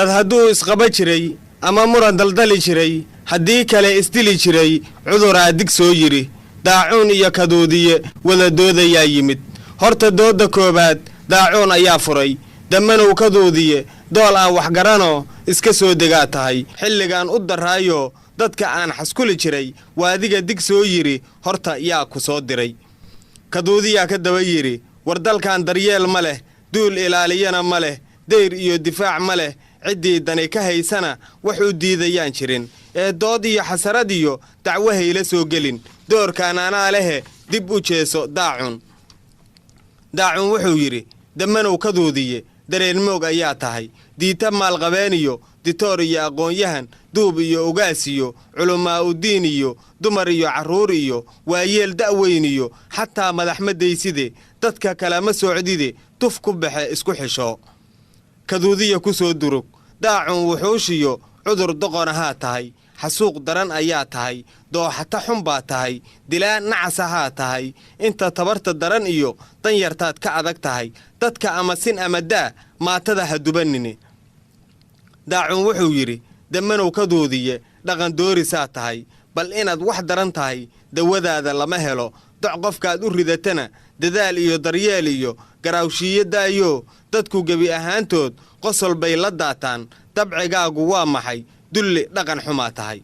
Dad hadduu isqaba jiray ama muran daldali jiray, haddii kale isdili jiray, cuduraa dig soo yidhi. Daacuun iyo Kaduudiye wada doodayaa yimid. Horta doodda koowaad Daacuun ayaa furay. Dammanow Kaduudiye, dool aan waxgaranoo iska soo degaa tahay. Xilligaan u darraayo dadka aan xaskuli jiray, waadiga dig soo yidhi, horta yaa ku soo diray? Kaduudiyaa ka daba yidhi: War dalkan daryeel ma leh, duul ilaaliyana ma leh, dayr iyo difaac ma leh, ciddii dani ka haysana wax u diidayaan jirin ee dood iyo xasarad iyo dacwo hayla soo gelin. Doorkaan anaa lehe, dib u jeeso Daacun. Daacun wuxuu yidhi: Dammanow Kaduudiye, dareenmoog ayaa tahay. Diita maalqabeen iyo ditoor iyo aqoon-yahan, duub iyo ugaas iyo culumaa'udiin iyo dumar iyo carruur iyo waayeel da'weyn iyo xataa madax ma dayside, dadka kalema socdide, tuf ku baxe, isku xishoo. Kaduudiya ku soo durug: Daacun wuxuushiyo cudur doqon ahaa tahay, xasuuq daran ayaa tahay, dooxata xun baa tahay, dilaa nacas ahaa tahay, inta tabarta daran iyo danyartaad ka adag tahay, dadka ama sin ama daa, maatada ha dubanine. Daacun wuxuu yidhi: Dammanow Kaduudiye, dhaqan doorisaa tahay. Bal inaad wax daran tahay dawadaada lama helo. Doc qofkaad u ridatana dadaal iyo daryeel iyo garaawshiiyo daayo, dadku gebi ahaantood qosol bay la daataan. Dabcigaagu waa maxay? Dulli dhaqan xumaa tahay.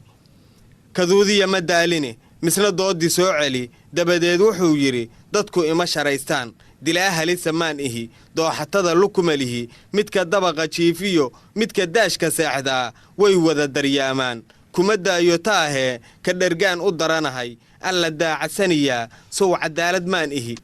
Kaduudiya ma daaline, misna dooddii soo celi. Dabadeed wuxuu yidhi: Dadku ima sharaystaan, dilaa halisa maan ihi, dooxatada lukumalihi, midka dabaqa jiifiyo midka daashka seexdaa way wada daryaamaan. Kuma daayo taahee, ka dhergaan u daranahay, alla daacasaniyaa, sow caddaalad maan ihi?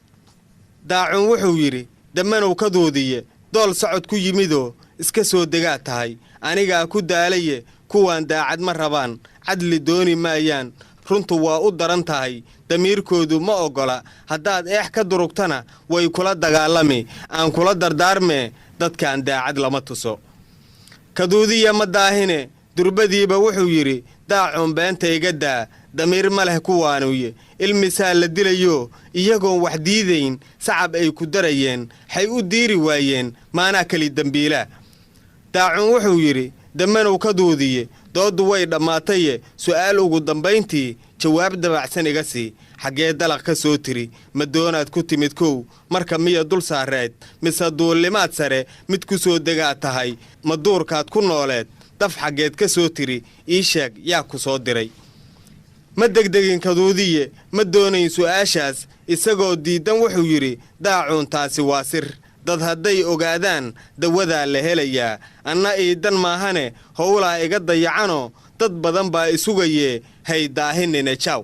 Daacun wuxuu yidhi: Dammanow Kaduudiye, dool socod ku yimidoo iska soo degaa tahay. Anigaa ku daalaye, kuwaan daacad ma rabaan, cadli dooni maayaan, runtu waa u daran tahay, damiirkoodu ma oggola. Haddaad eex ka durugtana way kula dagaalami. Aan kula dardaarmee, dadkaan daacad lama tuso. Kaduudiya ma daahine, durbadiiba wuxuu yidhi: Daacun, beenta iga daa, damiir ma leh kuwaanuye. Ilmisaa la dilayo iyagoon wax diidayn sacab ay ku darayeen, xay u diiri waayeen? Maanaa keli dembiilaa? Daacun wuxuu yidhi: Dammanow Kaduudiye, dooddu way dhammaataye, su'aal ugu dambayntii jawaab dabacsan iga sii. Xaggee dalaq ka soo tiri? Ma doonaad ku timid kow? Marka miya dul saareed mise duullimaad sare mid ku soo degaa tahay? Ma duurkaad ku nooleed? Daf xaggeed ka soo tiri? Ii sheeg, yaa ku soo diray? Ma degdegin Kaduudiye, ma doonayn su'aashaas. Isagoo diiddan wuxuu yidhi: Daacuun, taasi waa sir. Dad hadday ogaadaan dawadaa la helayaa. Anna iidan maahane, howlaa iga dayacanoo dad badan baa isugayee, hay daahinine, jaw.